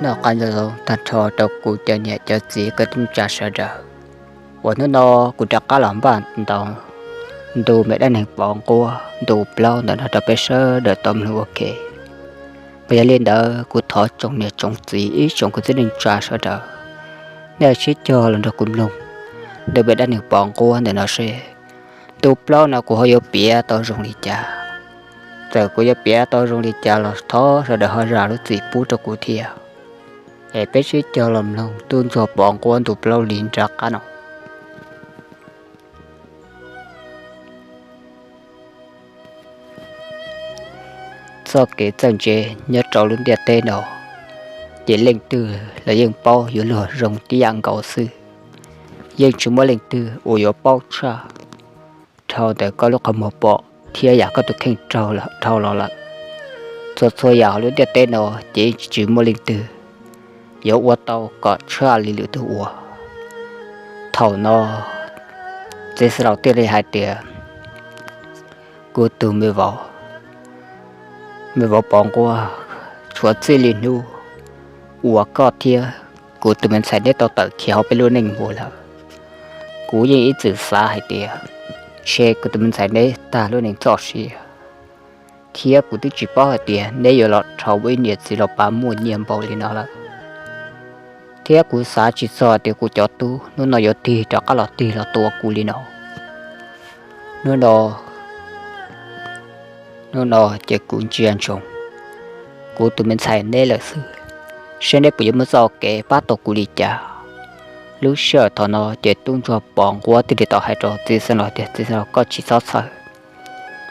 Noj qab nyob zoo tag nrho rau kuv cov niam cov txiv kwv tij neej tsa sawv daws uas hnub no kuv rov qab los npaj ntau ntu me dab neeg Pov Nquab ntu plaub ntawm no rau peb sawv daws tau mloog ua ke. Mas yog li ntawd kuv thov tsoom niam tsoom txiv ib tsoom kwv tij neej tsa sawv daws, nej sib cog los nrog kuv mloog ntu me dab neeg Pov Nquab ntawm no seb ntu plaub no kuv ho yuav piav tau zoo li cas. Txawm kuv yuav piav tau zoo li cas los thov sawv daws ho zam lub txim pub rau kuv thiab. Es peb sib cog los mloog tub ntsuag Pov Nquab ntu plaub li nram qab no. Txoj kev txawj ntse nyob rau lub ntiaj teb no, ces leej twg los yeej paub yuav luag zoo tib yam nkaus xwb. Yeej tsis muaj leej twg uas yuav paub tshaj dhau ntawm koj lub qhov muag pom thiab yam koj tus kheej dhau los lawm. Txhua txhua yam hauv lub ntiaj teb no ces yeej tsis muaj leej twg yuav ua tau kom tshaj li lwm tus ua. Thaum no, txiv xeev laus thiaj li hais tias, kuv tus me vauv, me vauv Pov Nquab, tshuav txij li hnub uas koj thiab kuv tus me ntxhais neb tau tawm khiav hauv peb lub neej mus lawm, kuv yeej ib txwm xav hais tias ntshe kuv tus me ntxhais neb tag lub neej txoj sia, thiab kuv twb tsis paub hais tias neb yuav los dhau ib niam txiv los pav muaj nyiaj npaum li no lawm. Thiab kuv xav tsis txog tias kuv cov tub hnub no yuav tig rov qab los tig los tua kuv li no. Hnub no, hnub no ces kuv ntsia ntsoov kuv tus me ntxhais neb lawm xwb, seb neb puas yuav muaj txoj kev pab tau kuv li cas. Lub sij hawm thaum no ces tub ntsuag Pov Nquab thiaj li tau hais rau txiv xeev laus tias, txiv xeev laus, koj tsis txhob txhawj.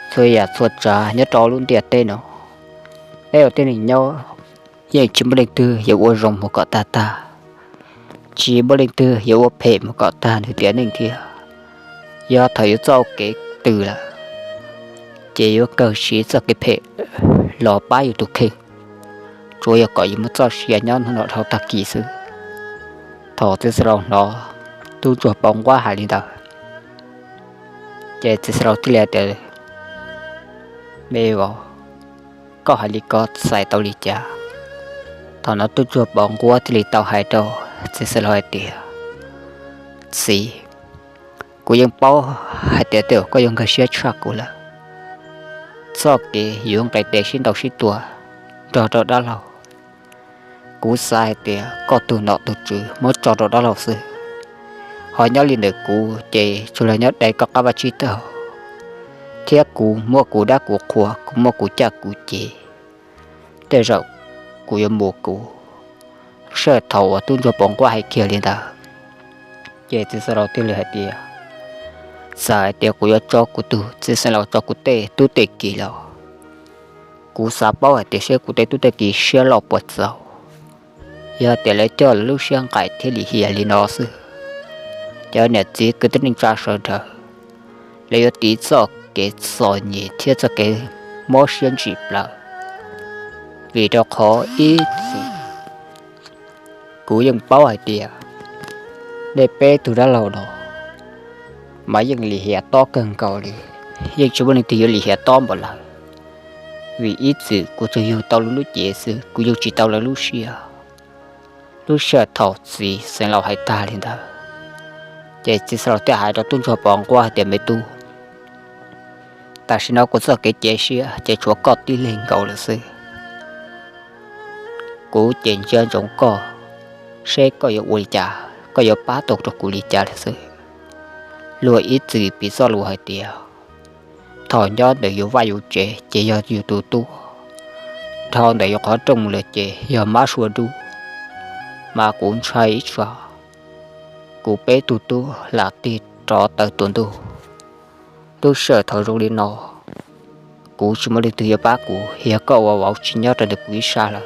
Txhua yam txhua tsav nyob rau lub ntiaj teb no, peb ua tib neeg nyob yeej tsis muaj leej twg yuav ua zoo mus kom tag tag, tsis muaj leej twg yuav ua phem mus kom tag nws tiam neej thiab. Yog thaum yus txoj kev twg lawm, ces yuav kawg siv txoj kev phem los pab yus tus kheej, tsuav yog kom yus muaj txoj sia nyob hnub no dhau tag kis xwb. Thaum txiv xeev laus hnov tub ntsuag Pov Nquab hais li ntawd, ces txiv xeev laus thiaj li hais tias, me vauv, koj hais li ko txhais tau li cas? Thaum no tub ntsuag Pov Nquab thiaj li tau hais rau txiv xeev laus hais tias, txiv, kuv yeej paub hais tias tej zaum koj yuav nkag siab tshaj kuv lawm. Txoj kev yuav nqis tes sib ntaus sib tua nrog rau dab laug, kuv xav hais tias koj tug nom tug tswv muab tso rau dab laug xwb. Ho nyob li ntawm kuv ces tsuas yog nyob dai koj qab vaj tsib taug, thiab kuv muaj kuv dab kuv qhua, kuv muaj kuv caj kuv ces, tej zaum kuv yuav mus kuv. Lub sij hawm thaum uas tub ntsuag Pov Nquab hais kiag li ntawd, ces txiv xeev laus thiaj li hais tias, txawm hais tias kuv yuav tso kuv tus, txiv xeev laus tso kuv tej tub tej kiv los, kuv xav paub hais tias seb kuv tej tub tej kiv siab loj puas txaus. Yog tias lawv coj lawv lub siab nqaim thiab lim hiam li no xwb, cov niam txiv kwv tij neej tsa sawv daws, lawv yuav tiv txoj kev txom nyem thiab txoj kev mob siab ntsim plaws. Vim rau qhov ib txwm kuv yeej paub hais tias nej peb tug dab laug no mas yeej lim hiam tob kawg nkaus li, yeej tsis muaj leej twg yuav lim hiam tob npaum lawv. Vim ib txwm kuv tsuas yug tau lawv lub cev xwb, kuv yug tsis tau lawv lub siab. Lub sij hawm thaum txiv xeev laus hais tag li ntawd, ces txiv xeev laus thiaj hais rau tub ntsuag Pov Nquab hais tias, me tub, tam sim no kuv txoj kev cia siab ces tshuav koj tib leeg nkaus lawm xwb. Kuv ces ntsia ntsoov koj, seb koj yuav ua li cas, koj yuav pab tau rau kuv li cas lawm xwb. Luag ib txwm piv txoj lus hais tias, thaum nyob ntawm yus vaj yus tsev ces yog yus tus tub, dhau ntawm yus qhov rooj mus lawm ces yog mab sua dub. Mas kuv ntshai ib tsam kuv peb tug tub lam tig rov tawm tuam ntuj. Lub sij hawm thaum zoo li no, kuv tsis muaj leej twg yuav pab kuv, yog koj ua vauv tsis nyob rau ntawm kuv ib sab lawm.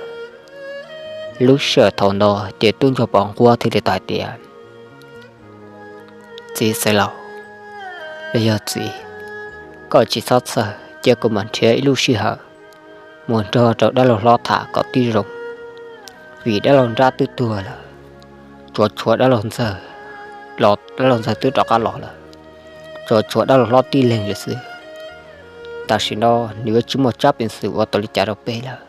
Lub sij hawm thaum no ces tub ntsuag Pov Nquab thiaj li tau hais tias, txiv xeev laus, los yog txiv, koj tsis txhob txhawj, cia kuv mam nrhiav ib lub sij hawm mus nrog rau dab laug hlob tham kom tib zoo. Vim dab laug nrab twb tuag lawm, tsuas tshuav dab laug ntxawg, los dab laug ntxawg twb rov qab los lawm, tsuas tshuav dab laug hlob tib leeg lawm xwb. Tam sim no nws yuav tsis muaj tsab peev xwm ua tau li cas rau peb lawm.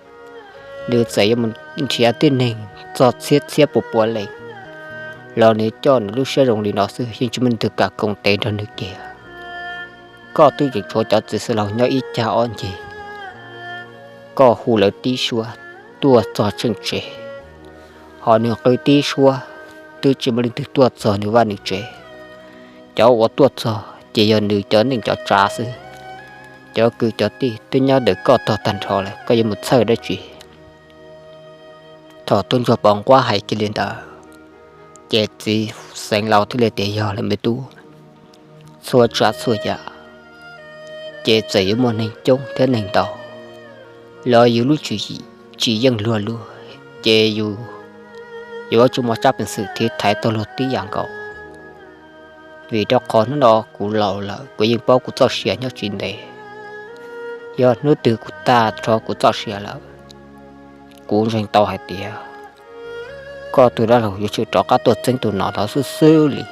Nws txawm yuav mus nrhiav tib neeg txog txhiab txhiab puas puas leej los nws coj nws lub siab zoo li no xwb yeej tsis muaj leej twg kam koom tes nrog nws kiag. Koj twb tseem tshuav cov txiv xeev laus nyob ib cag ob ncig, koj hu lawv tib suab tuaj txog tseem tsev, ho nws qw tib suab twb tsis muaj leej twg tuaj txog nws vaj nws tsev. Cov uas tuaj txog ces yog nws cov neej cov tsav xwb. Cov kwv cov tij twb nyob ntawm koj tog tag nrho lawm, koj yuav mus txhawj dab tsi? Thaum tub ntsuag Pov Nquab hais kiag li ntawd, ces txiv xeev laus thiaj li tias, Yog lawm me tub, txhua tsav txhua yam ces txawm yuav muaj neeg coob thiab neeg ntau los yus lub tswv yim tsis yeej luag luag, ces yus yuav tsum muaj tsab peev xwm tiv thaiv tau luag tib yam nkaus. Vim rau qhov hnub no kuv laus lawm, kuv yeej paub kuv txoj sia nyob tsis ntev. Yog hnub twg kuv tag nrho kuv txoj sia lawm, kuv ntseeg tau hais tias koj tus dab laug yuav tsum rov qab tuaj txeeb tus nom ntawd xwb xwb li.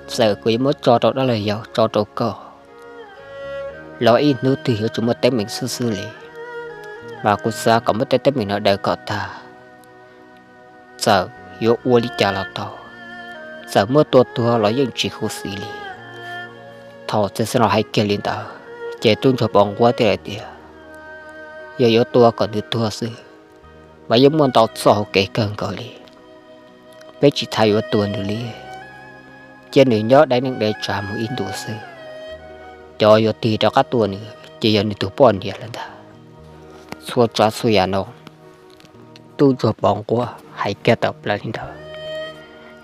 Txawm kuv yuav muab tso rau dab laug yau tso rau koj los ib hnub twg yuav tsum muaj teeb meem xwb xwb li. Mas kuv xav kom muab tej teeb meem no daws kom tag, txawm yuav ua li cas los tau, txawm muab tua tuag los yeej tsis khuv xim li. Thaum txiv xeev laus hais kiag li ntawd, ces tub ntsuag Pov Nquab thiaj hais tias, Yog yuav tua kom nws tuag xwb, mas yeej muaj ntau txoj hauv kev kawg nkaus li. Peb tsis tas yuav tua nws li, cia nws nyob dai neej dai tsav mus ib ntus xwb. Cov yuav tig rov qab tua nws ces yog nws tus poj niam lawm ntag. Txhua tsav txhua yam no tub ntsuag Pov Nquab hais kiag tawm plaws li ntawd,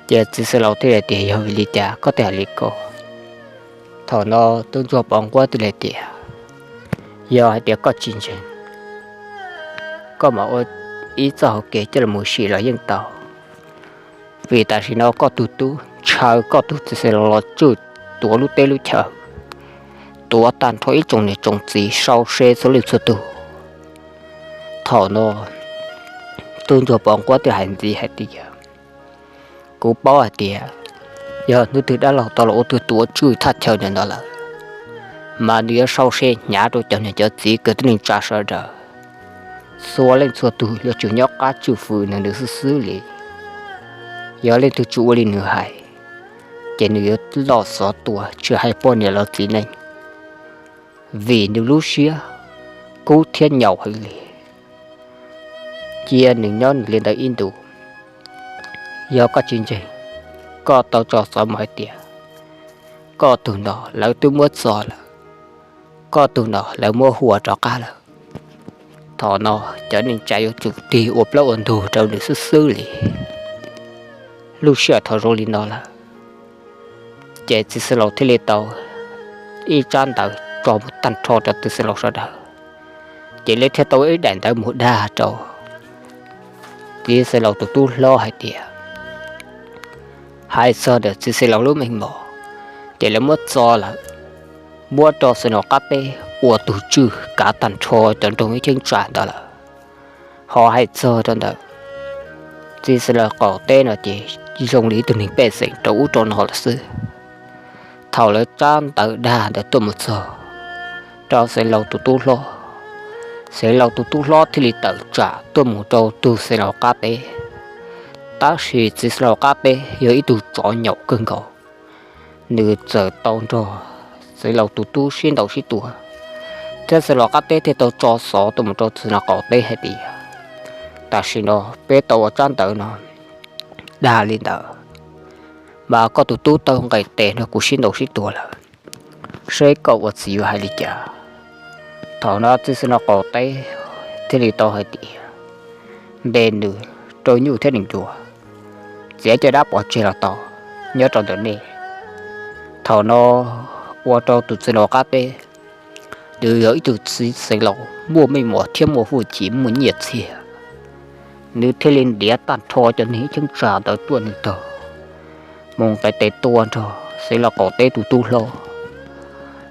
ces txiv xeev laus thiaj li tias, Yog vim li cas koj thiaj hais li ko? Thaum no tub ntsuag Pov Nquab thiaj li tias, Yog hais tias koj tsis ntseeg, koj mam ua ib txoj hauv kev coj los sim los yeej tau. Vim tam sim no koj tus tub ntshaw koj tus txiv xeev laus los tswj tuav lub teb lub chaw, tuav tag nrho ib tsoom niam tsoom txiv sau se txhua leej txhua tus. Thaum no tub ntsuag Pov Nquab thiaj hais ntxiv hais tias, Kuv paub hais tias yog hnub twg dab laug tau los ua tus tuav tswj thaj chaw ntawm no lawm, mas nws yuav sau se hnyav rau cov niam cov txiv kwv tij neej tsa sawv daws. Txhua leej txhua tus yuav tsum nyob qab tswj fwm nws xwb xwb li. Yog leej twg tsis ua li nws hais, ces nws yuav loj xov tua tsis hais poj niam los txiv neej, vim nws lub siab kub thiab nyaum heev li. Cia nws nyob nws li ntawd ib ntus. Yog koj tsis ntseeg, koj tau tso xov mus hais tias koj tus nom lawv twb muab txo lawm, koj tus nom lawv muab hua rov qab lawm. Thaum no cov neej tsa yuav tsum tig ua plaub ua ntug rau nws xwb xwb li. Lub sij hawm thaum zoo li no lawm, ces txiv xeev laus thiaj li tau ib tsab ntawv tso mus tag nrho rau txiv xeev laus sawv daws. Ces lawv thiaj tau ib daim ntawv mus dag rau txiv xeev laus tus tub hlob hais tias, hais txog ntawm txiv xeev laus lub meej mom, ces lawv muab txo lawm, muab rau xeev laus qab teb ua tus tswj kav tag nrho cov nroog ib cheeb tsam ntawd lawm. Ho hais txog rau ntawm txiv xeev laus qaum teb no ces zoo li ib tug neeg pej xeem rau ub rau no lawm xwb. Thaum lawv tsab ntawv dag ntawd tuaj mus txog rau xeev laus tus tub hlob, xeev laus tus tub hlob thiaj li tawm tsam tuaj mus rau tus xeev laus qab teb. Tab sis txiv xeev laus qab teb yog ib tug tsov nyaum kawg nkaus, nws txawm tau nrog xeev laus tus tub sib ntaus sib tua, thiab xeev laus qab teb thiaj tau tso xov tuaj mus rau txiv xeev laus qaum teb hais tias, tam sim no peb tau ua tsab ntawv no dag li ntawd, mas koj tus tub taw nqes tes nrog kuv sib ntaus sib tua lawm, seb koj ua txiv yuav hais li cas. Thaum no txiv xeev laus qaum teb thiaj li tau hais tias, ntes nws rau nyuj thiab nees duas, txiav caj dab pov tseg los tau, nyob rau ntawm nej. Thaum no ua rau tus txiv laus qab teb, nws yog ib tug txiv xeev laus muaj meej mom thiab muaj hwj chim muaj nyiaj txiag, nws thiaj li ntiav tag nrho cov neeg ib cheeb tsam ntawd tuaj nws tog, mus nqes tes tua nrog xeev laus qaum teb tus tub hlob.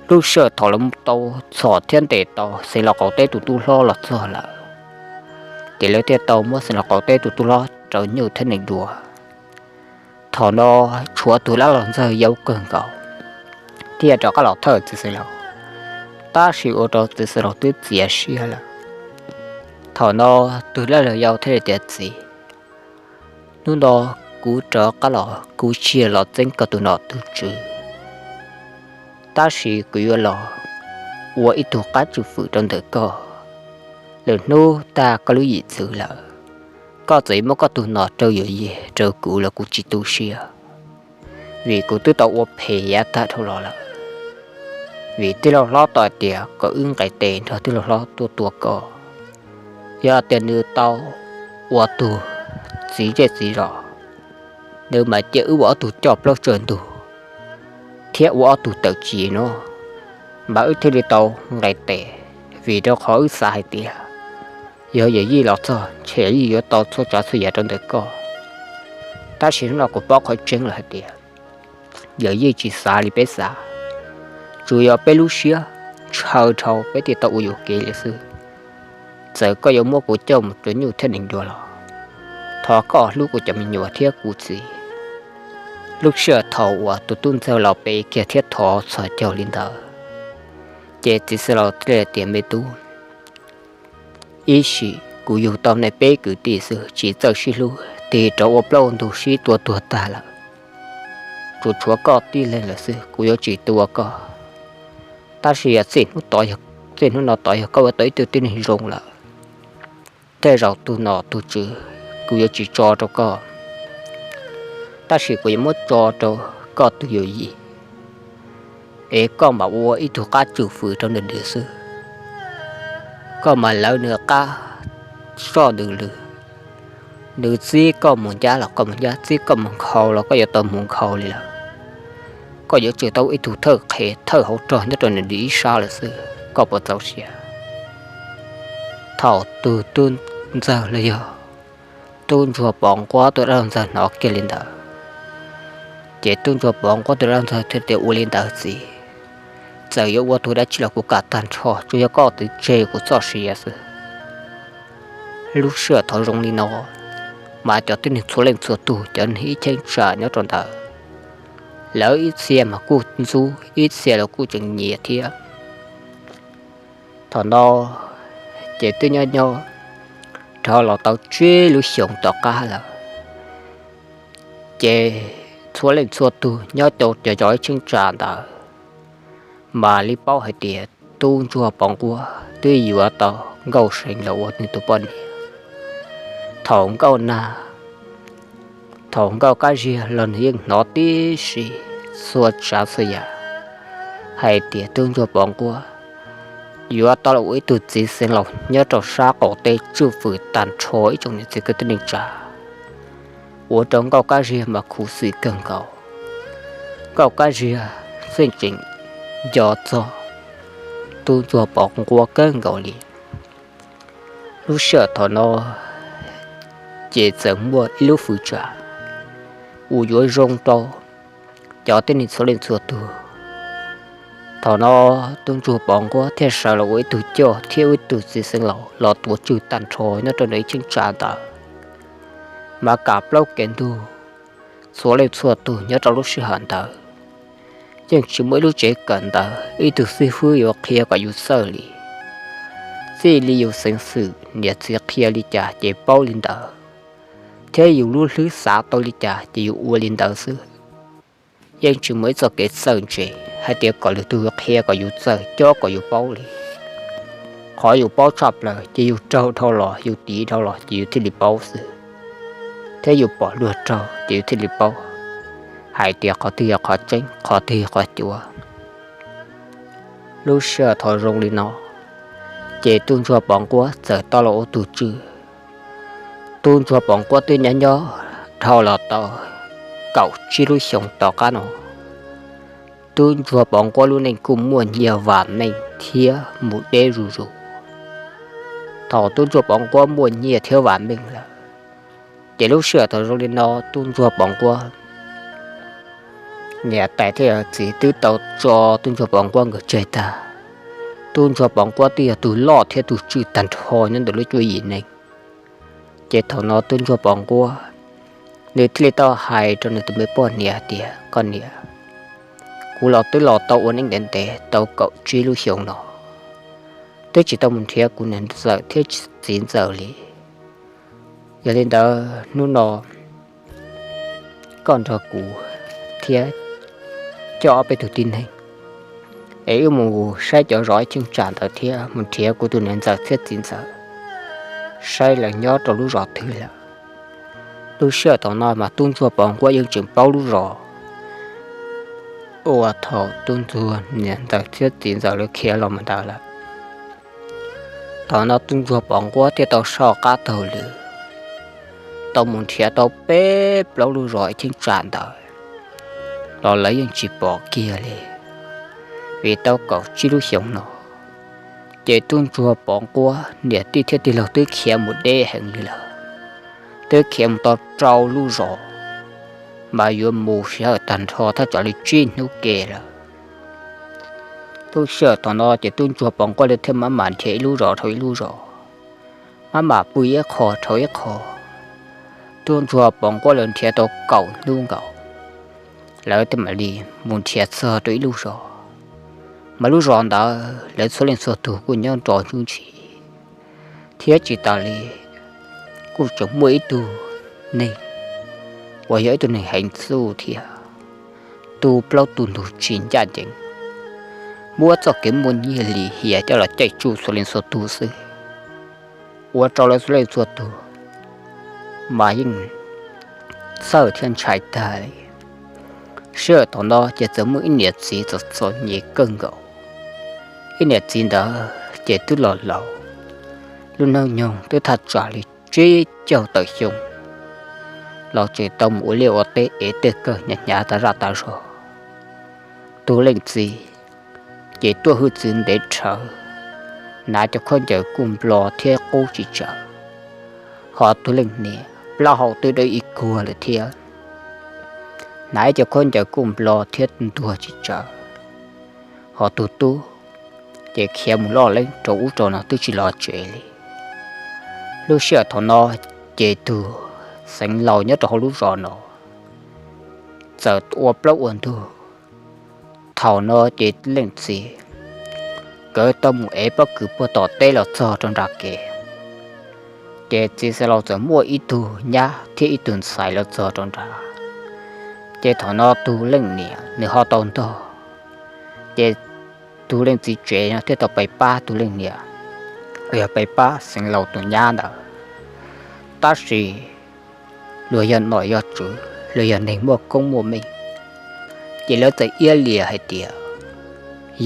Lub sij hawm thaum lawv tau txhom thiab ntes tau xeev laus qaum teb tus tub hlob los txog lawm, ces lawv thiaj tau muab xeev laus qaum teb tus tub hlob raws nyuj thiab nees duas. Thaum no tshuav tus dab laug ntxawg yau kawg nkaus thiaj rov qab los thawj txiv xeev laus, tab sis ua rau txiv xeev laus twb txias siab lawm. Thaum no tus dab laug yau thiaj li tias, Txiv, hnub no kuv rov qab los kuv tsis los txeeb koj tus nom tus tswv, tab sis kuv yuav los ua ib tug qab tswj fwm rau ntawm koj. Lwm hnub tag koj lub yim txwv lawm, koj txawm muab koj tus nom rau yuav yig rau kuv los kuv tsis tu siab, vim kuv twb tau ua phem yav tag dhau los lawm. Vim tij laug hlob tau hais tias kom wb nqis tes nrog tij laug hlob tuaj tua koj, yog tias nws tau ua tug txiv zej txiv zos, nws mam cia wb ua ob tug coj plaub tsaws ntug thiab ua ob tug tawm tsis no, mas wb thiaj li tau nqis tes, vim rau qhov wb xav hais tias yog yawm yij los txog ntshe yawm yij yuav tau txhua tsav txhua yam rau ntawm koj. Tab sis hnub no kuv paub qhov tseeb lawm hais tias yawm yij tsis xav li peb xav, tsuas yog peb lub siab ntshaw dhau peb thiaj tau ua yuam kev li xwb. Txawm koj yuav muab kuv coj mus rau nyuj thiab nees dua los, thov koj hlub kuv cov me nyuam thiab kuv txiv. Lub sij hawm thaum uas tus tub ntxawg los pe kiag thiab thov txhos caug li ntawd, ces txiv xeev laus thiaj li tias, Me tub, ib sim kuv yug tau nej peb kwv tij xwb tsis txawj sib hlub, tig rov ua plaub ntug sib tua tuag tag lawm. Tsuas tshuav koj tib leeg lawm xwb, kuv yuav tsis tua koj. Tab sis yog txij hnub no tod yog koj ua tau ib tug tib neeg zoo lawm, tej zaum tus nom tus tswv kuv yuav tsis tso rau koj, tab sis kuv yuav muab tso rau koj tus yawm yij, es koj mam ua ib tug qab tswj fwm rau nws xwb. Koj mam lawv nws qab soj nws lw, nws txib koj mus ncab los koj mus ncab, txib koj mus nkhaus los koj yuav tau mus nkhaus li lawm. Koj yuav tsum tau ib tug thawj qhev thawj hauv rog nyob rau nws ib sab lawm xwb, koj puas txaus siab? Thaum tus tub ntxawg los yog tub ntsuag Pov Nquab tus dab laug ntxawg hnov kiag li ntawd, ces tub ntsuag Pov Nquab tus dab laug ntxawg thiaj tias, Ua li ntawd txiv, txawm yuav ua tus dab tsi los kuv kam tag nrho, tsuas yog koj twv tseg kuv txoj sia xwb. Lub sij hawm thaum zoo li no, mas cov tib neeg txhua leej txhua tug cov neeg ib cheeb tsam nyob rau ntawd, lawv ib txhia mas kuj ntxub, ib txhia los kuj tseem nyiam thiab. Thaum no ces twb nyob nyob rov los tau tsib lub xyoos tom qab lawm, ces txhua leej txhua tug nyob rau cov zos ib cheeb tsam ntawd mam li paub hais tias tub ntsuag Pov Nquab twb yuav tau Nkauj See los ua nws tus poj niam. Thaum Nkauj Nag, thaum Nkauj Kab Ziag los nws yeej hnov tib si txhua tsav txhua yam hais tias tub ntsuag Pov Nquab yuav tau los ua ib tug txiv xeev laus nyob rau sab qaum teb tswj fwm tag nrho ib tsoom niam txiv kwv tij neej tsa, ua rau Nkauj Kab Ziag mas khuv xim kawg nkaus. Nkauj Kab Ziag xeeb tseem nco txog tub ntsuag Pov Nquab kawg nkaus li. Lub sij hawm thaum no ces txawm muaj ib lub fwv tsam uas yuav zoo rau cov tib neeg txhua leej txhua tug. Thaum no tub ntsuag Pov Nquab thiaj sawv los ua ib tug coj thiab ua ib tug txiv xeev laus los tuav tswj tag nrho nyob rau nws ib cheeb tsam ntawd. Mas kam plaub kev ntug, txhua leej txhua tug nyob rau lub sij hawm ntawd yeej tsis muaj ib lub tsev kawm ntawv ib tug xib fwb yuav qhia kom yus txawj li. Txij li yus xeev xwm niam txiv qhia li cas ces paub li ntawd, thiab yus lub hlwb xav tau li cas ces yus ua li ntawd xwb. Yeej tsis muaj ib txoj kev txawj ntse hais tias kom lwm tus qhia kom yus txawj cob kom yus paub li. Qhov yus paub tshaj plaws ces yus raug dhau los yus tiv dhau los ces yus thiaj li paub xwb, thiab yus pom luag raug ces yus thiaj li paub hais tias qhov twg yog qhov tseeb qhov twg yog qhov cuav. Lub sij hawm thaum zoo li no ces tub ntsuag Pov Nquab txawm tau los ua tus tswv. Tub ntsuag Pov Nquab twb nyob nyob dhau los tau kaum tsib lub xyoos tom qab no, tub ntsuag Pov Nquab lub neej kuj muaj nyiaj vam meej thiab mus deb zuj zus. Thaum tub ntsuag Pov Nquab muaj nyiaj thiab vam meej lawm, ces lub sij hawm thaum zoo li no tub ntsuag Pov Nquab niam tais thiab yawm txiv twb tau tso tub ntsuag Pov Nquab nkawd tseg tag. Tub ntsuag Pov Nquab twb yog tus loj thiab tus tswj tag nrho nyob ntawm lub cuab yim neeg. Ces thaum no tub ntsuag Pov Nquab nws thiaj li tau hais rau nws tus me poj niam hais tias, Koj niam, kuv los twb los tau ua neej ntev ntev tau kaum tsib lub xyoos los, twb tsis tau mus nrhiav kuv niam ntxawm thiab txiv ntxawm li. Yog li ntawd hnub no koj nrog kuv thiab coj ob peb tug tib neeg es wb mus saib cov zos ib cheeb tsam ntawd thiab mus nrhiav kuv tus niam ntxawm thiab txiv ntxawm, saib lawv nyob rau lub zos twg lawm. Lub sij hawm thaum no mas tub ntsuag Pov Nquab yeej tseem paub lub zos uas thaum tub ntsuag niam ntxawm thiab txiv ntxawm lawv khiav los mus ntawd lawm. Thaum no tub ntsuag Pov Nquab thiaj tau soj qab taug lw, tau mus nrhiav tau peb plaub lub zos ib cheeb tsam ntawd los lawv yeej tsis pom kiag li. Vim tau kaum tsib lub xyoos no ces tub ntsuag Pov Nquab niam tij thiab tij laug twb khiav mus deb heev li lawm, twb khiav mus tau rau lub zos, mas yuav mus sij hawm tag nrho thaj tsam li tsib hnub ke lawm. Lub sij hawm thaum no ces tub ntsuag Pov Nquab lawv thiaj maj mam nrhiav ib lub zos dhau ib lub zos, maj mam pw ib qho dhau ib qho. Tub ntsuag Pov Nquab lawv nrhiav tau kaum hnub nkaus, lawv thiaj mam li mus nrhiav txog rau ib lub zos, mas lub zos ntawd lawv txhua leej txhua tug kuj nyob nrov ntsuj ntshis, thiab tsis tas li kuj tseem muaj ib tug neeg uas yog ib tug neeg heev txuj thiab tu plaub tu ntug tsis ncaj ncees, muab txoj kev muaj nyiaj lim hiam coj los caij tsuj txhua leej txhua tug xwb, ua rau lawv txhua leej txhua tug mas yeej txhawj thiab ntshai tag li. Sij hawm thaum no ces txawm muaj ib niam txiv txom txom nyem kawg nkaus. Ib niam txiv ntawd ces twb los laus, lub hnub nyoog twb thaj tsam li tsib caug tawm xyoo, los tseem tau mus ua liaj ua teb ev tej kawg hnyav hnyav tas zaj tas zog. Tus leej txiv ces tuaj hwj txwv ntev rhawv, hnav cov khaub ncaws kuj nplo thiab qub tsis tsawg, ho tus leej niam plaub hau twb dawb ib kuag lawm thiab, hnav cov khaub ncaws kuj nplo thiab ntuag tsis tsawg, ho tus tub ces khiav mus loj leeb rau ub rau no twb tsis los tsev li. Lub sij hawm thaum no ces tus xeev laus nyob rau hauv lub zos no txawm ua plaub ua ntug. Thaum no ces leej txiv nkawd tau mus ev pob kws puag tom teb los txog rau nram kev, ces txiv xeev laus txawm muaj ib tug nyab thiab ib tug ntxhais los txog rau nrad. Ces thaum no tus leej niam nws ho tau ntog, ces tus leej txiv tsev no thiaj tau pais pab tus leej niam, yog pais pab xeev laus tus nyab ntawd. Tab sis luag yog nom yog tswv, luag yog neeg muaj koob muaj meej, ces lawv txawm iab liam hais tias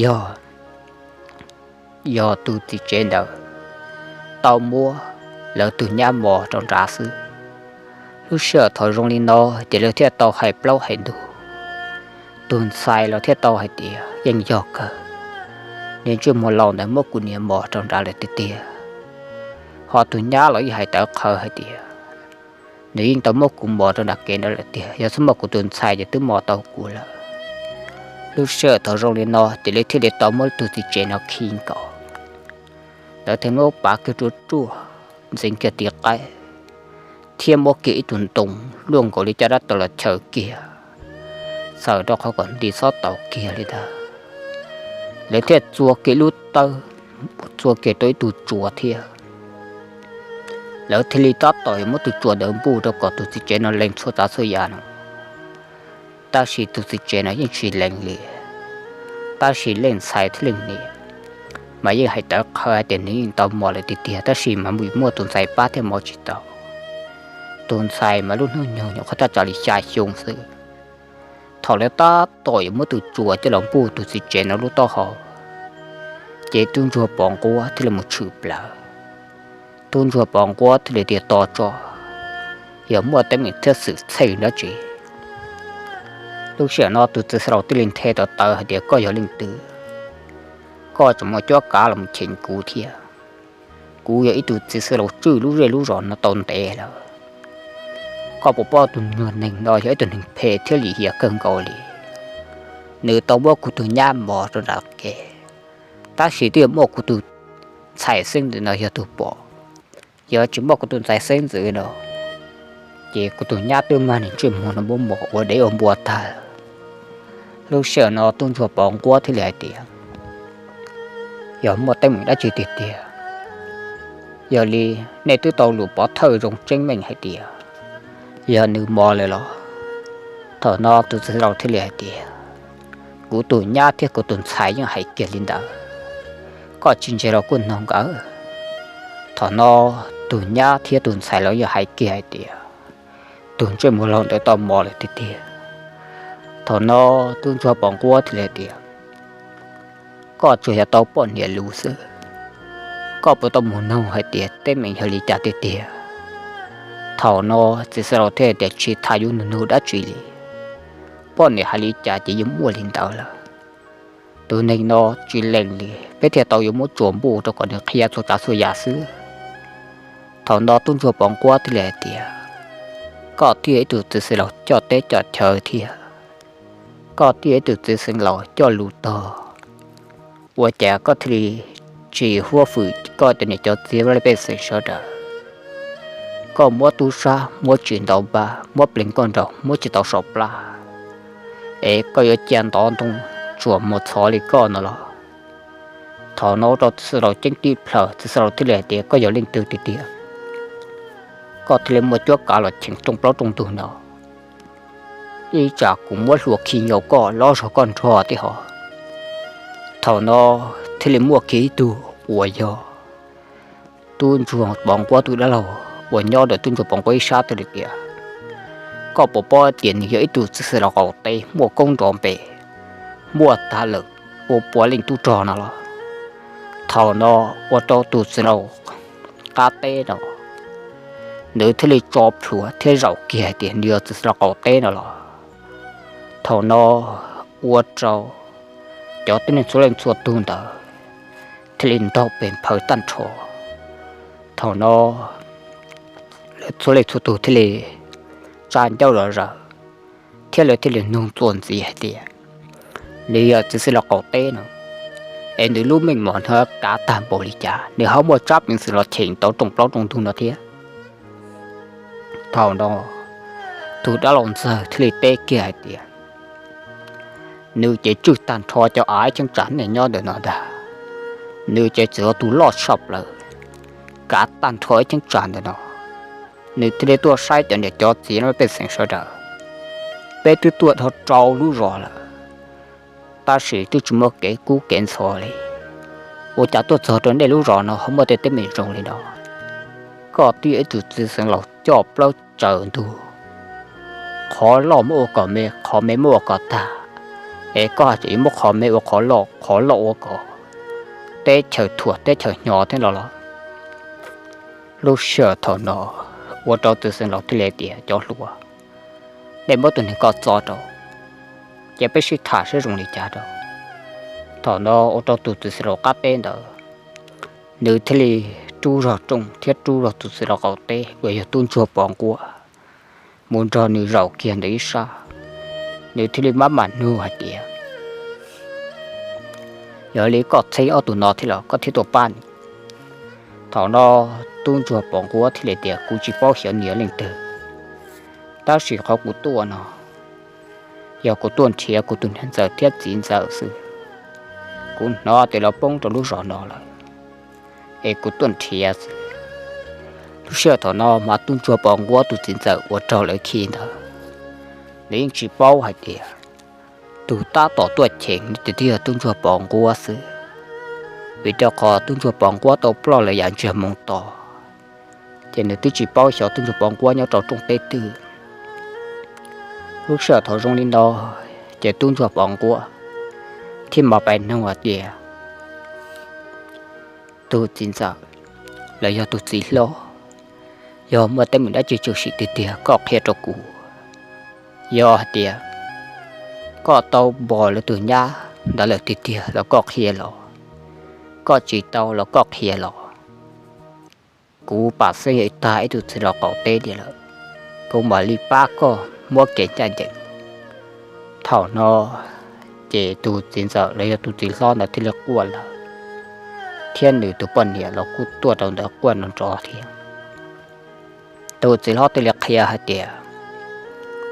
yog, yog tus txiv tsev ntawd tau muab lawv tus nyab mos rau nrad xwb. Lub sij hawm thaum zoo li no ces lawv thiaj tau hais plaub hais ntug. Tus ntxhais los thiaj tau hais tias yeej yog kawg, niag ntsej muag laus ntawd muab kuv niam mos rau nrad lawm tiag tiag. Ho tus nyab los yeej hais tawv qhawv hais tias nws yeej tau muab kuv mos rau nram kev ntawd lawm tiag, yog txhob muaj kuv tus ntxhais ces twb mos tau kuv lawm. Lub sij hawm thaum zoo li no ces lawv thiaj li tau muab tus txiv tsev no khi nkaus. Lawv thiaj muab pav kiag ruaj ruaj, ntxeev kiag tiv qaib, thiab muab kiag ib tug ntoo luaj nkaus li caj dab tau los chaws kiag, txhawm rau qhov kom nti txhob tau kiag li ntawd. Lawv thiaj txua kiag lub tawb, txua kiag rau ib tug tsua thiab. Lawv thiaj li tab tom yuav muab tus tsua ntawd npuj rau kom tus txiv tsev no lees txhua tsav txhua yam no, tab sis tus txiv tsev no yeej tsis lees li. Tab sis leej ntxhais thiab leej niam mas yeej hais tawv qhawv hais tias nws yeej tau mos lawm tiag tiag, tab sis mas muaj tus ntxhais pab thiaj mos tsis tau. Tus ntxhais mas lub hnub nyoog nyuam qhuav thaj tsam li xya xyoo xwb. Thaum lawv tab tom yuav muab tus tsua coj los npuj tus txiv tsev no lub taub hau, ces tub ntsuag Pov Nquab thiaj li mus tshwm plaws. Tub ntsuag Pov Nquab thiaj li tias tos tso, yog muaj teeb meem thiab xwm txheej dab tsi. Lub sij hawm no tus txiv xeev laus thiaj li nthe tawv tawv hais tias koj yog leej twg, koj tseem muaj cuab kav los cheem kuv thiab. Kuv yog ib tug txiv xeev laus tswj lub zej lub zos no tau ntev lawm. Koj puas paub tus nyuag neeg no yog ib tug neeg phem thiab lim hiam kawg nkaus li. Nws tau muab kuv tus nyab mos rau nram kev, tab sis twb yuav muaj kuv tus ntxhais xeeb ntxwv no yog tus pom. Yog tsis muaj kuv tus ntxhais xeeb ntxwv no, ces kuv tus nyab twb mag nws ntsej muag no muab mos ua dev ua npua tag. Lub sij hawm no tub ntsuag Pov Nquab thiaj li hais tias yog muaj teeb meem dab tsi tiag tiag. Yog li nej twb tau lus pov thawj zoo tseeb meej hais tias yog nws mos lawm los? Thaum no tus txiv laus thiaj li hais tias, kuv tus nyab thiab kuv tus ntxhais yeej hais kiag li ntawd, koj tsis ntse los kuj noog nkawd. Thaum no tus nyab thiab tus ntxhais los yeej hais kiag hais tias tus ntsej muag laus ntawd tau mos lawm tiag tiag. Thaum no tub ntsuag Pov Nquab thiaj li hais tias, koj tsuas yog tau poj niam lus xwb, koj puas tau mus noog hais tias teeb meem yog li cas tiag tiag? Thaum no txiv xeev laus thiaj hais tias, tsis tas yuav nug nug dab tsi li, poj niam hais li cas ces yuav muaj li ntawd lawm. Tus neeg no tsis lees li, peb thiaj tau yuav muab tsuas npuj rau kom nws qhia txhua tsav txhua yam xwb. Thaum no tub ntsuag Pov Nquab thiaj li hais tias, koj twb yog ib tug txiv xeev laus coj teb coj chaw thiab, koj twb yog ib tug txiv xeev laus coj lus tog, ua cas koj thiaj li tsis huab hwm koj cov niam cov txiv laj pej xeem sawv daws? Koj muab tub sab muab tsis ntau npab, muab pleev nkauj nraug muab tsis tau saum plab, es koj yuav cia ntov ntoo tsuas muag txhov li koj no los? Thaum no ua rau txiv xeev laus ceeb tib plhaws, txiv xeev laus thiaj li hais tias, koj yog leej twg tiag tiag? Koj thiaj li muaj cuab kav los cheem rooj plaub rooj ntug no? Ib tsam kuv muab hlua khi nkaus koj lov zog koj nrog tib hov. Thaum no thiaj li muaj kiag ib tug uas yog tub ntsuag Pov Nquab tus dab laug uas nyob ntawm tub ntsuag Pov Nquab ib sab thiaj li tias, koj puas paub tias nws yog ib tug txiv xeev laus qaum teb muaj koob nrov npe, muaj tag lawm ua puav leej tub rog no los? Thaum no ua rau tus txiv laus qab teb no, nws thiaj li tso plhuav thiab zaum kiag hais tias nws yog txiv xeev laus qaum teb no los? Thaum no ua rau cov tib neeg txhua leej txhua tug ntawd thiaj li ntaug pes nphaws tag nrho. Thaum no lawv txhua leej txhua tug thiaj li tsa ncauj zom zaws, thiab lawv thiaj li nug txuas ntxiv hais tias, nws yog txiv xeev laus qaum teb no, es nws lub meej mom no kav tag npaum li cas nws ho muaj tsab peev xwm los cheem tau rooj plaub rooj ntug no thiab? Thaum no tus dab laug ntxawg thiaj li teb kiag hais tias, nws ces tswj tag nrho cov av ib cheeb tsam neeg nyob ntawm no ntag, nws ces txawm yog tus loj tshaj plaws, kav tag nrho ib cheeb tsam ntawm no. Nws thiaj li tuaj saib cov niam cov txiv laj pej xeem sawv daws. Peb twb tuaj dhau rau lub zos lawm, tab sis twb tsis muaj kev kub kev ntxhov li. Ua cas tuaj txog rau nej lub zos no ho muaj tej teeb meem zoo li no? Koj twb yog ib tug txiv xeev laus coj plaub tsaws ntug, qhov loj muab ua kom me, qhov me muab ua kom tag, es koj hais tias yuav muab qhov me ua qhov loj, qhov loj ua kom teb chaws thuam teb chaws hnyo thiab no los? Lub sij hawm thaum no ua rau tus txiv xeev laus thiaj li tias, cov hluas, nej muab tus neeg ko txo rau, ces peb sib tham saib zoo li cas rau. Thaum no ua rau tus txiv xeev laus qab teb ntawd, nws thiaj li rub zog rooj thiab rub zog tus txiv laus qaum teb uas yog tub ntsuag Pov Nquab mus nrog nws zaum kiag ntawm ib sab. Nws thiaj li maj mam nug hais tias, yog li koj txheeb ob tug no thiab los koj thiaj tuaj pab nws? Thaum no tub ntsuag Pov Nquab thiaj li tias, kuv tsis paub xyov nws yog leej twg, tab sis qhov kuv tuaj no yog kuv tuaj nrhiav kuv tus niam ntxawm thiab txiv ntxawm xwb. Kuv hnov tias lawv poob rau lub zos no lawm, es kuv tuaj nrhiav xwb. Lub sij hawm thaum no mas tub ntsuag Pov Nquab tus txiv ntxawm uas raug lawv khi ntawd, nws yeej tsis paub hais tias tus tab tom tuaj cheem nws tus tij yog tub ntsuag Pov Nquab xwb, vim rau qhov tub ntsuag Pov Nquab tau ploj lawm yav ntsiag moo to, ces nws twb tsis paub xyov tub ntsuag Pov Nquab nyob rau rooj teb twg. Lub sij hawm thaum zoo li no, ces tub ntsuag Pov Nquab thiaj mam pais nug hais tias, tus txiv ntxawm, los yog tus txiv hlob, yog muaj teeb meem dab tsi tshwm sim tiag tiag koj qhia rau kuv. Yog hais tias koj tau npog lawv tus nyab ntawd lawm tiag tiag los koj qhia los, koj tsis tau los koj qhia los, kuv pam xeeb yog ib tag ib tug txiv laus qaum teb li lawm, kuv mam li pab koj muab kev ncaj ncees. Thaum no ces tus txiv ntxawm los yog tus txiv hlob ntawd thiaj li quaj lawm, thiab nws tus poj niam los kuj tuaj rau ntawd quaj nrov nrov thiab. Tus txiv hlob thiaj li qhia hais tias,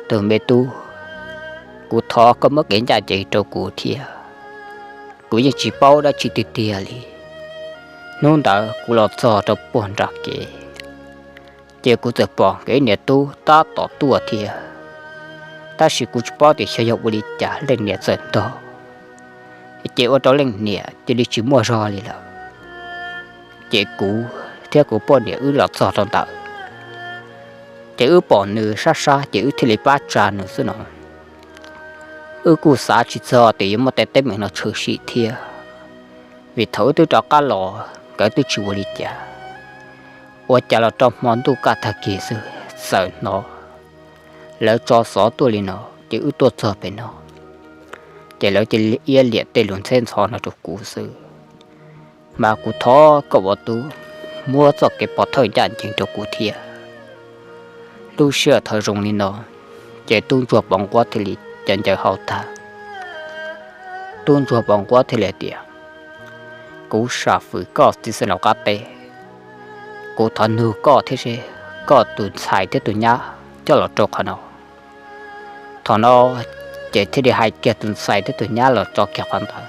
tus me tub, kuv thov koj muab kev ncaj ncees rau kuv thiab, kuv yeej tsis paub dab tsi tiag tiag li. Hnub ntawd kuv los txog rau puag nram kev, ces kuv txawm pom nkawd niam tub tab tom tuaj thiab, tab sis kuv tsis paub tias xyov yog ua li cas leej niam txawm ntog, ces ua rau leej niam cia li tsis muaj zog li lawm. Ces kuv thiab kuv poj niam wb los txog rau ntawd, ces wb pom nws sab sab ces wb thiaj li pab tsa nws xwb no. Wb kuj xav tsis txog tias yuav muaj tej teeb meem no tshwm sim thiab, vim thaum wb twb rov qab los nkawd twb tsis ua li cas. Ua cas los rau hmo ntuj kaj tag kis xwb txawm hnov lawv tso xov tuaj li no, ces wb tuaj txog pem no, ces lawv cia li iab liam tej lus ntxheb ntxhov no rau kuv xwb. Mas kuv thov koj ua tub muab txoj kev pov thawj ncaj ncees rau kuv thiab. Lub sij hawm thaum zoo li no, ces tub ntsuag Pov Nquab thiaj li ca ncaws hau tag. Tub ntsuag Pov Nquab thiaj li tias, kuv sam fwm koj txiv xeev laus qab teb, kuv thov nug koj thiab seb koj tus ntxhais thiab tus nyab coj los rau qhov no. Thaum no ces thiaj li hais kiag tus ntxhais thiab tus nyab los tso kiag qhov ntawd,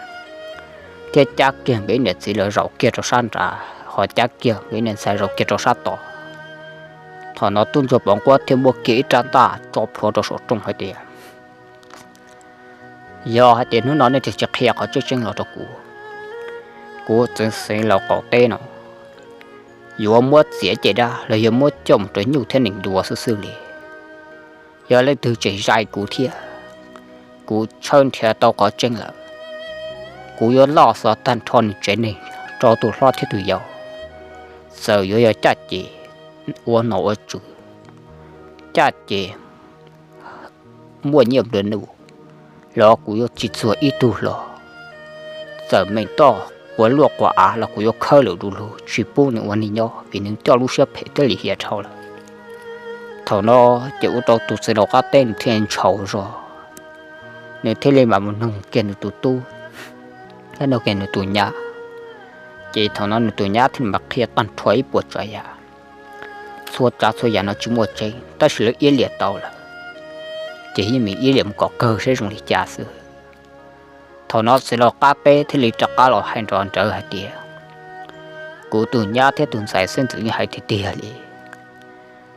thiab cab kiag nkawd niam txiv los zaum kiag rau sab nrad, ho cab kiag nkawd niam ntxhais zaum kiag rau sab tod. Thaum no tub ntsuag Pov Nquab thiaj muab kiag ib rab ntaj tso plhuav rau saum rooj hais tias, yog hais tias hnub no nej tsis qhia qhov tseeb tseeb los rau kuv, kuv txiv xeev laus qaum teb no yuav muab txiav caj dab los yog muab coj mus rau nyuj thiab nees dua xwb xwb li. Yog leej twg tseem zais kuv thiab, kuv tshawb nrhiav tau qhov tseeb lawm, kuv yuav loj xov tag nrho nws tsev neeg rau tus hlob thiab tus yau. Txawm yuav yog caj ces ua nom ua tswv, caj ces muaj nyiaj nplua nuj los kuv yuav tsis txuag ib tug hlo. Txawm meem toj quas luaj quas av los kuv yuav khawb lawm du lug tsis pub nws ua neeg nyob vim nws coj lub siab phem thiab lim hiam dhau lawm. Thaum no ces ua rau tus xeev laus qab teb nws thiaj ntshau zog, nws thiaj li mam mus nug kiag nws tus tub thiab nug kiag nws tus nyab. Ces thaum no nws tus nyab thiaj li mam qhia tag nrho ib puas tsav yam, txhua tsav txhua yam no tsis muaj tseeb tab sis lawv iab liam tau lawm, ces yeej meem iab liam mus kom kawg seb zoo li cas xwb. Thaum no xeev laus qab teb thiaj li rov qab los hais nrov nrawv hais tias, kuv tus nyab thiab tus ntxhais xeeb ntxwv yeej hais tiag tiag li,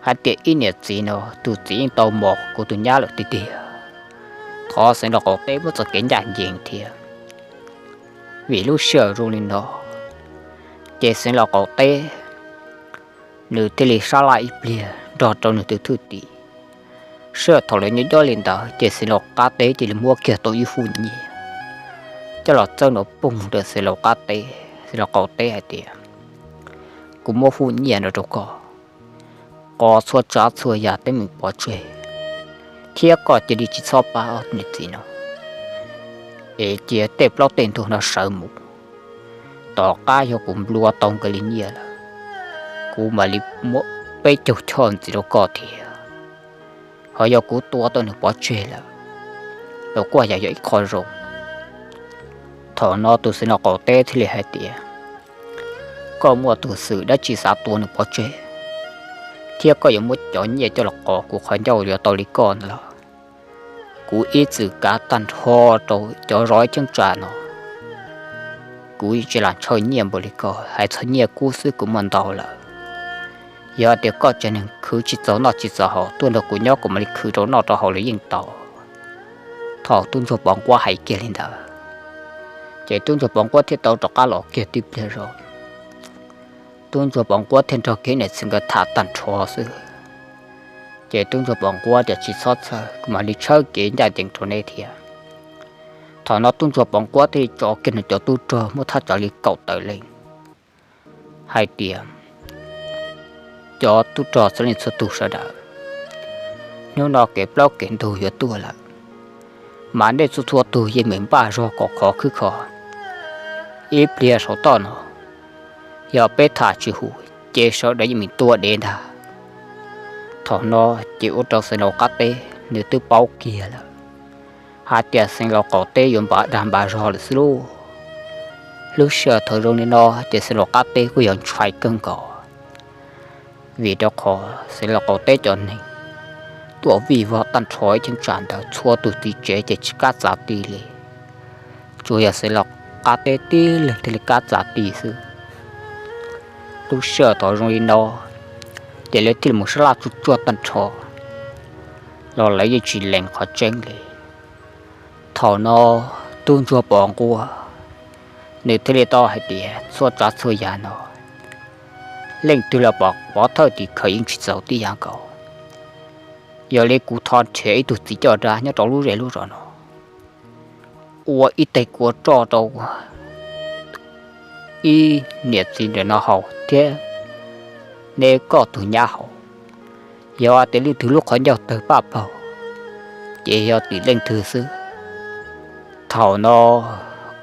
hais tias ib niam txiv no tus txiv yeej tau mos kuv tus nyab lawm tiag tiag. Thov xeev laus qaum teb muab txoj kev ncaj ncees thiab, vim lub sij hawm zoo li no, ces xeev laus qaum teb nws thiaj li sab laj ib pliag nrog rau nws tus thwj tim. Sij hawm thaum lawv nyob nyob li ntawd ces xeev laus qab teb cia li muab kiag tau ib fub nyiaj coj los txawb nrov poog rau xeev laus qab teb, xeev laus qaum teb hais tias, kuv muab fub nyiaj no rau koj, qo txhua tsav txhua yam teeb meem pov tseg, thiab koj cia li tsis txhob pab ob niam txiv no, es cia tej plaub tej ntug no sawv mus. Tom qab yog kuv nplua tau nkawd li nyiaj lawm, kuv mam li muab peb caug choj ntxiv rau koj thiab. Ho yog kuv tua tau nws pov tseg lawm, los kuj yam yog ib qho zoo. Thaum no tus xeev laus qaum teb thiaj li hais tias, koj muaj tus xwm dab tsi xav tua nws pov tseg, thiab koj yuav muab cov nyiaj coj los qo kuv qhov ncauj yuav tau li koj ntawd los? Kuv ib txwm kav tag nrho rau cov zov cheeb tsam no, kuv tsis lam ntshaw nyiaj npaum li koj, hais txog nyiaj kub xwb kuv muaj ntau lawm. Yog tias koj tsev neeg khwv tsis txaus noj tsis txaus haus tuaj nrog kuv nyob kuv mam li khwv rau noj rau haus los yeej tau. Thaum tub ntsuag Pov Nquab hais kiag li ntawd, ces tub ntsuag Pov Nquab thiaj tau rov qab los kiag tib pliag zog. Tub ntsuag Pov Nquab thiaj nrog kiag niam txiv nkawd tham tag nrho xwb. Ces tub ntsuag Pov Nquab tias, tsis txhob txhawj, kuv mam li tshawb kev ncaj ncees rau neb thiab. Thaum no tub ntsuag Pov Nquab thiaj li tso kiag nws cov tub rog muaj thaj tsam li kaum tawm leej hais tias, cov tub rog txhua leej txhua tus sawv daws, hnub no kev plaub kev ntug yuav tuaj lawm, mas nej txhua txhua tus yeej meem npaj zog kom khov khwb kho. Ib pliag saum toj no, yog peb tham tsis hum ces sawv daws yeej meem tua dev ntag. Thaum no ces ua rau xeev laus qab teb nws twb paub kiag lawm hais tias xeev laus qaum teb yuav npaj dag npaj zog lawm xwb lauj. Lub sij hawm thaum zoo li no ces xeev laus qab teb kuj yog ntshai kawg nkaus, vim rau qhov xeev laus qaum teb cov neeg tuaj vij vog tag nrho ib cheeb tsam ntawd txhua tus txiv tsev ces tsis kam txav ti li, tsuas yog xeev laus qab teb tib leeg thiaj li kam txav ti xwb. Lub sij hawm thaum zoo li no, ces lawv thiaj li mus sab laj tsuj tsuaj tag nrho los lawv yeej tsis lees qhov tseeb li. Thaum no tub ntsuag Pov Nquab nws thiaj li tau hais tias txhua tsav txhua yam no leej twg los pom pov thawj tim khawv yeej tsis txaus tib yam nkaus. Yog li kuv thov nrhiav ib tug txiv coj dab nyob rau lub zej lub zos no ua ib teg kua roj rau ib niam txiv ntawm no haus thiab neb koj tus nyab haus. Yog tias leej twg lub qhov ncauj tawg paj paug ces yog tim leej twg xwb. Thaum no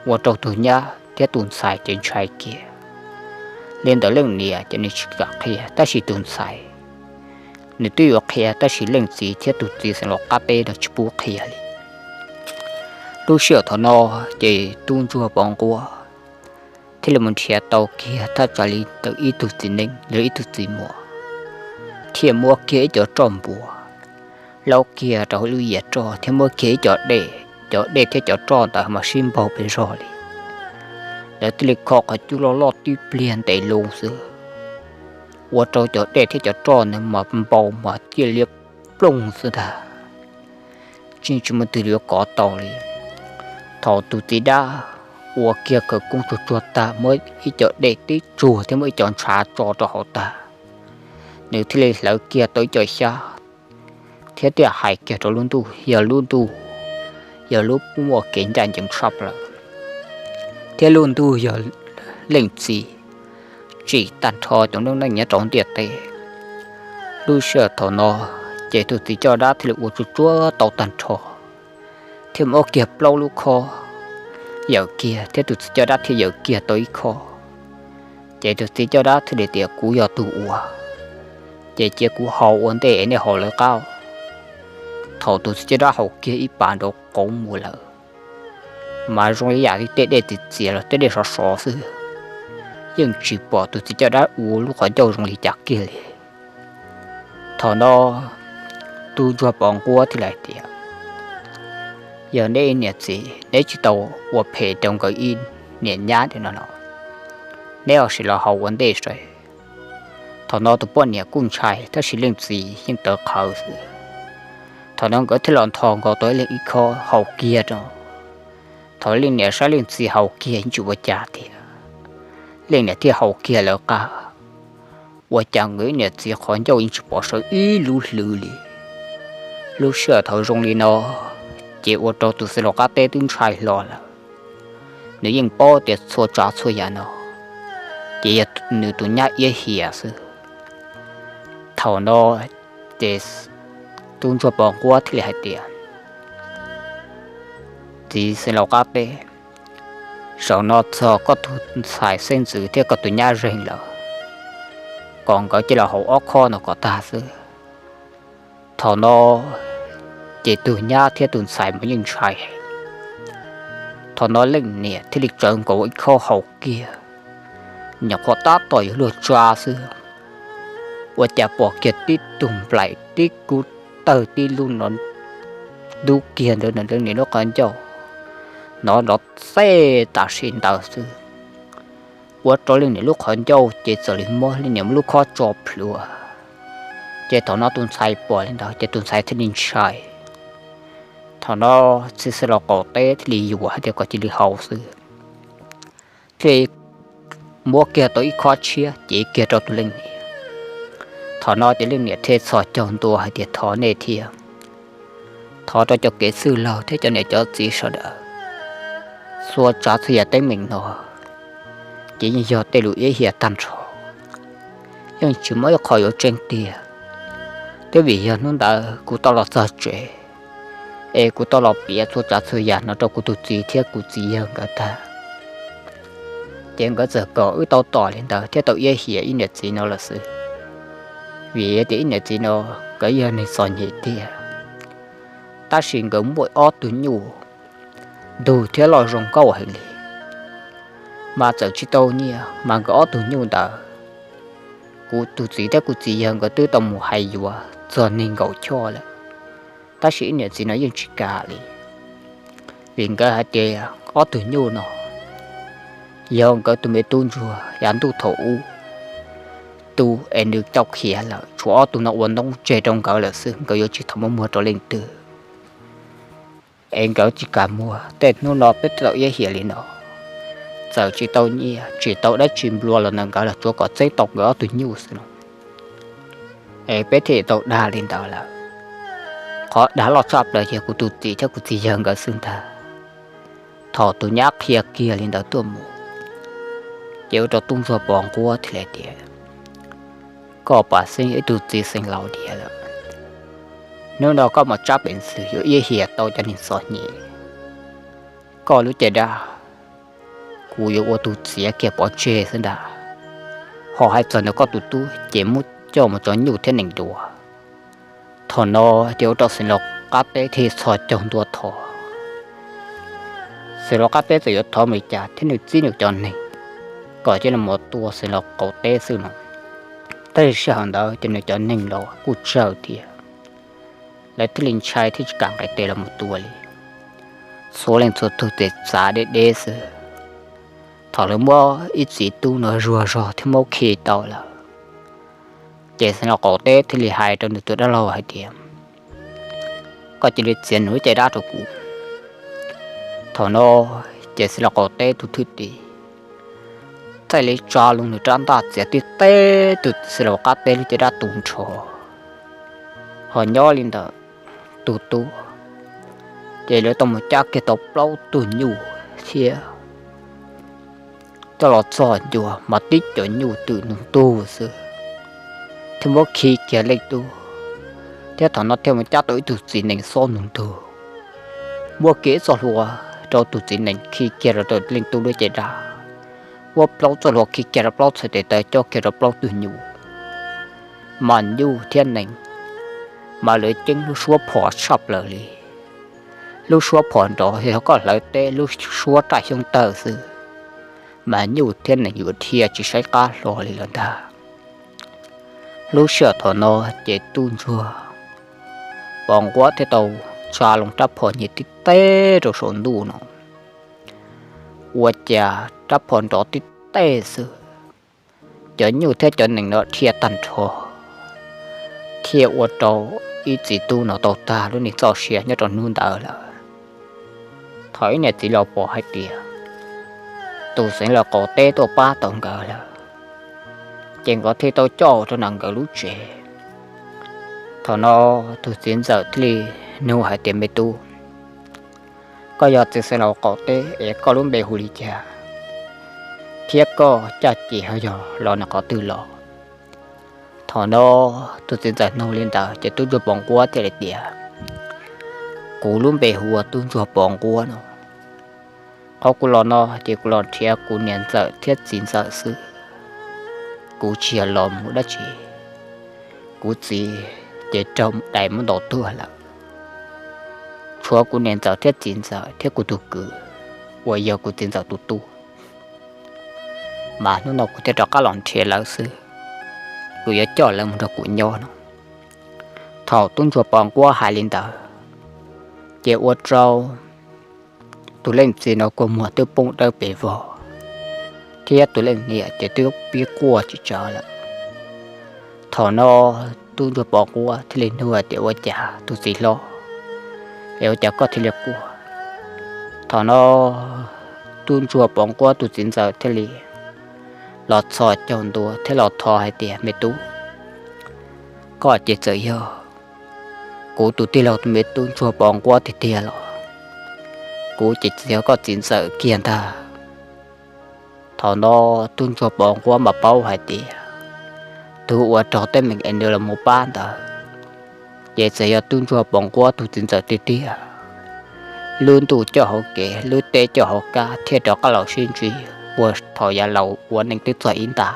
ua rau tus nyab thiab tus ntxhais ces ntshai kiag. Li ntawd leej niam ces nws tsis kam qhia, tab sis tus ntxhais nws twb yuav qhia tab sis leej txiv thiab tus txiv xeem Lauj Qab Teb no tsis pub qhia li. Lub sij hawm thaum no ces tub ntsuag Pov Nquab thiaj li mus nrhiav tau kiag thaj tsam li ntawm ib tug txiv neeb los ib tug txiv muam, thiaj muab kiag ib co roj npua laub kiag rau hauv lub yias roj thiab muab kiag ib co dej, cov dej thiab cov roj ntawd mas sib npaug pes zog li. Lawv thiaj li kho qhov cub loj loj tib pliag ntev loo xwb, ua rau cov dej thiab cov roj ntawd mas npau mas ciaj liab ploog xwb ntag, tsis tsis muaj twg yuav kov tau li. Thaum tus txiv dab ua kiag khawv koob tsuag tsuag tag muab ib co dej tib tsuag thiab muab ib co ntshav tso rau hauv tag, nws thiaj li hlawv kiag tau ib co xyab thiab thiaj hais kiag rau lub ntuj, yog lub ntuj yog lub muaj kev ncaj ncees tshaj plaws, thiab lub ntuj yog leej txiv tsim tag nrho cov noob neej nyob rau ntiaj teb. Lub sij hawm thaum no ces tus txiv coj dab thiaj li ua tsuag tsuag tau tag nrho, thiaj muab kiag plaub lub khob yawm kiag thiab tus txiv coj dab thiaj yawm kiag tau ib khob. Ces tus txiv coj dab thiaj li tias kuv yog tus ua, ces cia kuv haus ua ntej es nej haus lawv qab. Thaum tus txiv coj dab haus kiag ib pas nrov qoov mus lawm, mas zoo li yam li tej dej txias txias los tej dej sov sov xwb, yeej tsis pom tus txiv coj dab ua lub qhov ncauj zoo li cas kiag li. Thaum no tub ntsuag Pov Nquab thiaj li hais tias yog neb ib niam txiv neb tsis tau ua phem rau nkawd ib niam nyab ntawm no los, neb ho sim los haus ua ntej saib. Thaum no tus poj niam kuj ntshai tab sis leej txiv yeej tawv qhawv xwb. Thaum no nkawd thiaj los nthos nkaus tau ib leeg ib khob haus kiag rau. Thaum leej niam saib leej txiv haus kiag yeej tsis ua cas tiag, leej niam thiaj haus kiag lawv qab. Ua cas nkawd ib niam txiv qhov ncauj yeej tsis pom sawv ib lub hlwv li. Lub sij hawm thaum zoo li no ces ua rau tus xeev laus qab teb twb ntshai hlo lawm. Nws yeej paub tias txhua tsav txhua yam no ces yog nws tus nyab iab hiam xwb. Thaum no ces tub ntsuag Pov Nquab thiaj li hais tias, txiv xeev laus qab teb, zaum no txog koj tus ntxhais xeeb ntxwv thiab koj tus nyab zeeg lawm, kom nkawd cia los haus ob khob no kom tag xwb. Thaum no ces tus nyab thiab tus ntxhais mas yeej ntshai. Thaum no leej niam thiaj li tsawv nkaus ib khob haus kiag, nyuam qhuav tab tom yuav luag tsa xwb, ua cas pom kiag tib tug nplaim tib kub tawg tib lub no ntub kiag ntawd leej niam lub qhov ncauj, hnov nrov xej tam sim ntawd xwb. Ua rau leej niam lub qhov ncauj ces txawm li muab leej niam lub khob tso plhuav. Ces thaum no tus ntxhais pom li ntawd ces tus ntxhais thiaj li ntshai. Thaum no txiv xeev laus qaum teb thiaj li yuam hais tias kom cia li haus xwb, thiaj li muab kiag tau ib khob tshiab cev kiag rau tus leej niam. Thaum no ces leej niam thiaj txhos caug ntua hais tias thov nej thiab, thov rau cov kev txwj laug thiab cov niam cov txiv sawv daws, txhua tsav txhua yam teeb meem no ces yeej yog tej lus iab hiam tag nrho, yeej tsis muaj ib qho yuav tseeb tiag. Twb vim yog hnub ntawd kuv tau los txog tsev es kuv tau los piav txhua tsav txhua yam no rau kuv tus txiv thiab kuv txiv yawg nkawd tag, ces nkawd txawm kom wb tau tom li ntawd thiab tau iab hiam ib niam txiv no lawm xwb. Vim tias ib niam txiv no nkawd yog neeg txom nyem tiag, tab sis nkawd muaj ob tug nyuj ntug thiab loj zoo nkauj heev li, mas txawm tsis tau nyiaj mas nkawd ob tug nyuj ntawd kuv tus txiv thiab kuv txiv yawg nkawd twb tau mus hais yuav txog nees nkaum choj lawm, tab sis ib niam txiv no yeej tsis kam li. Vim nkawd hais tias ob tug nyuj no yog nkawd tus me tub ntsuag yav ntuj thaum ub tub es nws coj khiav lawm, tshuav ob tug no ua ntoo tseg rau nkawd lawm xwb, nkawd yuav tsis tau muab muag rau leej twg. Es nkawd tsis kam muag, tej hnub no peb tau iab hiam li no, txawm tsis tau nyiaj tsis tau dab tsi nplua los ntawm nkawd los tsuav kom txeeb tau nkawd ob tug nyuj xwb no. Es peb thiaj tau dag li ntawd lawm. Qhov dag loj tshaj plaws yog kuv tus txiv thiab kuv txiv yawg nkawd xwb ntag. Thaum tus nyab qhia kiag li ntawd tuaj mus, ces ua rau tub ntsuag pos nquab thiaj li tias, koj pam xeeb ib tug txiv xeev laus diam lawm, hnub no koj mus tsab peev xwm yuav iab hiam tau cov neeg txom nyem, koj lub caj dab kuv yuav ua tus txiav kiag pov tseg xwb ntag. Ho hais txog ntawm koj tus tub ces muab coj mus tso nyuj thiab nees dua. Thaum no ces ua rau xeev laus qab teb thiaj txhos caug ntua thov. Xeev laus qab teb txawm yuav thov mus li cas thiab nws txib nws cov neeg kom cia li mus tua xeev laus qaum teb xwb no. Tab sis sij hawm ntawd ces nws cov neeg los kuj tsawg thiab, lawv thiaj li ntshai thiab tsis kam nqis tes los mus tua li. Txhua leej txhua tug tes txav deb deb xwb. Thaum lawv muab ib txiv tub no zuag zog thiab muab khi tau lawm, ces xeev laus qaum teb thiaj li hais rau nws tus dab laug hais tias, koj cia li txiav nws lub caj dab rau kuv. Thaum no ces xeev laus qaum teb tus thwj tim thiaj li tsa loo nws rab ntaj txiav tib teb tus xeev laus qab teb lub caj dab tu nrho. Ho nyob li ntawm tus tub, ces lawv tau mus cab kiag tau plaub tug nyuj thiab coj los txog ncua mas tib co nyuj twm nug ntug xwb, thiab muab khi kiag leej tub, thiab thaum no thiaj mus cab tau ib tug txiv nees xob nug ntug, muab kiag ib txoj hlua rau tus txiv nees khi kiag rau leej tub lub caj dab, muab plaub txoj hlua khi kiag rau plaub txhais tes taw coj kiag rau plaub tug nyuj. Mas nyuj thiab nees mas lawv ceeb lub suab phom tshaj plaws li. Lub suab phom nrov yog koj hlawv teb lub suab raj xyoob tawg xwb, mas nyuj thiab nees yuav dhia tsis saib qab hlo li lawm ntag. Lub sij hawm thaum no ces tub ntsuag pos nquab thiaj tau tsa loo rab phom nyiag tib teg rau saum ntuj no, ua cas rab phom nrov tib teg xwb, cov nyuj thiab cov nees no dhia tag nrho, thiaj ua rau ib txiv tub no tau tag lub neej txoj sia nyob rau hnub ntawd lawm. Thaum ib niam txiv los pom hais tias tus xeev laus qaum teb tuaj pab tau nkawd lawm, ces nkawd thiaj tau coj rau nram nkawd lub tsev. Thaum no tus txiv ntxawm thiaj li nug hais tias, me tub, koj yog txiv xeev laus qaum teb es koj lub npe hu li cas, thiab koj caj ces ho yog los nram qhov twg los? Thaum no tus txiv ntxawm nug li ntawd ces tub ntsuag pos nquab thiaj li tias, kuv lub npe hu ua tub ntsuag pos nquab no. Qhov kuv los no ces kuv los nrhiav kuv niam ntxawm thiab txiv ntxawm xwb, kuv tsis yog los mus dab tsi. Kuv txiv ces raug dais muab ntaus tuag lawm. Tshuav kuv niam ntxawm thiab txiv ntxawm thiab kuv tus kwv uas yog kuv txiv ntxawm tus tub, mas hnub no kuv thiaj rov qab los nrhiav lawv xwb, kuv yuav coj lawv mus nrog kuv nyob no. Thaum tub ntsuag pos nquab hais li ntawd, ces ua rau tus leej txiv no kua muag twb poob dawb pes vog, thiab tus leej niam ces twb pib quaj tsis tsawg lawm. Thaum no tub ntsuag pos nquab thiaj li nug tias, ua cas tus txiv hlob, es ua cas koj thiaj li quaj? Thaum no tub ntsuag pos nquab tus txiv ntxawm thiaj li los txhos caug ntua thiab los thov hais tias, me tub, koj ces txawm yog kuv tus tij laug tus me tub ntsuag pos nquab tiag tiag los, kuv ces txawm yog koj txiv ntxawm kiag ntag. Thaum no tub ntsuag pos nquab mas paub hais tias tus uas raug teeb meem es nws los mus pab ntawd, ces txawm yog tub ntsuag pos nquab tus txiv ntxawm tiag tiag. Lub ntuj coj hauv kev, lub teb coj hauv kab thiaj rov qab los sib ntsib, ua thaum yav laus ua neej twb txog ib nta.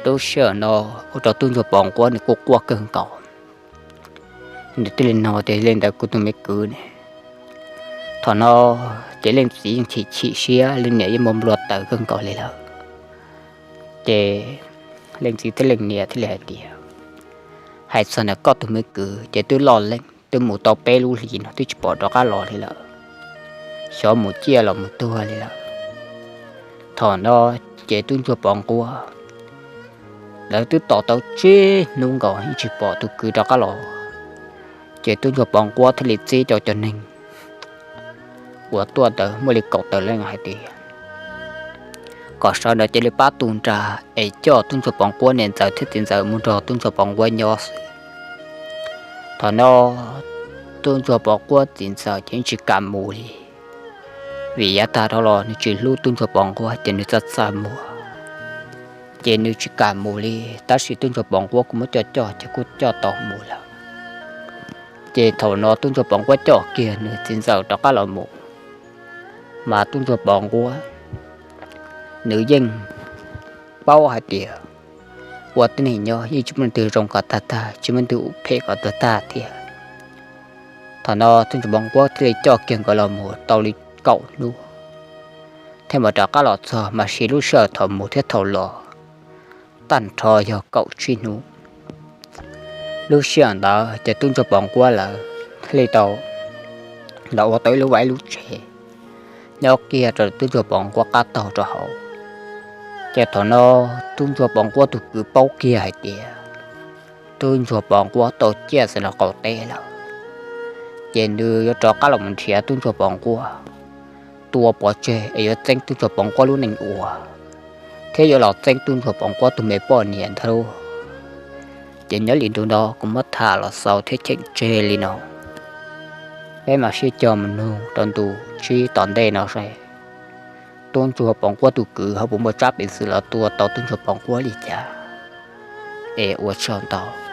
Lub sij hawm no ua rau tub ntsuag pos nquab nws kuj quaj kawg nkaus. Nws thiaj li nug tias, li ntawd kuv tus me kwv ne? Thaum no ces leej txiv yeej chim chim siab, leej niam yeej muaj nplua taws kawg nkaus li lawm. Ces leej txiv thiab leej niam thiaj li hais tias, hais txog ntawm koj tus me kwv ces twb loj leej, twb mus tau peb lub hlis no twb tsis pom rov qab los li lawm, xyov mus ciaj los mus tuag li lawm. Thaum no ces tub ntsuag pos nquab Lawv twb tos tau tsib hnub nkaus yeej tsis pom tus kwv rov qab los, ces tub ntsuag Pov Nquab thiaj li txib rau cov neeg uas tuaj ntawd muaj li kaum tawm leej hais tias kom sawv daws cia li pab tu nra es coj tub ntsuag Pov Nquab niam ntxawm thiab txiv ntxawm mus nrog tub ntsuag Pov Nquab nyob xwb. Thaum no tub ntsuag Pov Nquab txiv ntxawm ces yeej tsis kam mus li, vim yav tag dhau los nws tsis hlub tub ntsuag Pov Nquab ces nws txaj txaj muag, ces nws tsis kam mus li. Tab sis tub ntsuag Pov Nquab kuj muab coj coj ces kuj coj tau mus lawm. Ces thaum no tub ntsuag Pov Nquab coj kiag nws txiv ntxawm rov qab los mus, mas tub ntsuag Pov Nquab nws yeej paub hais tias ua tib neeg nyob yeej tsis muaj leej twg zoo kom tag tag, tsis muaj leej twg phem kom tag tag thiab. Thaum no tub ntsuag Pov Nquab thiaj li coj kiag nkawd los mus tau li kaum hnub thiab mam rov qab los txog, mas siv lub sij hawm thaum mus thiab thaum los tag nrho yog kaum tsib hnub. Lub sij hawm ntawd ces tub ntsuag Pov Nquab lawv thiaj li tau los ua tau ib lub vaj ib lub tsev nyob kiag rau tub ntsuag Pov Nquab qab taug rau hauv. Ces thaum no tub ntsuag Pov Nquab tus kwv paub kiag hais tias tub ntsuag Pov Nquab tau ciaj xeev los qaum teb lawm, ces nws yuav rov qab los mus nrhiav tub ntsuag Pov Nquab tua pov tseg es yuav txeeb tub ntsuag Pov Nquab lub neej ua, thiab yuav los txeeb tub ntsuag Pov Nquab tus me poj niam ntag lauj. Ces nyob li ntu no kuv muab tham los xaus thiab cheem tseg li no, peb mam sib cog mus nug rau ntu tsib tom ntej no seb tub ntsuag Pov Nquab tus kwv ho puas muaj tsab peev xwm los tua tau tub ntsuag Pov Nquab li cas. Es ua tsaug ntau.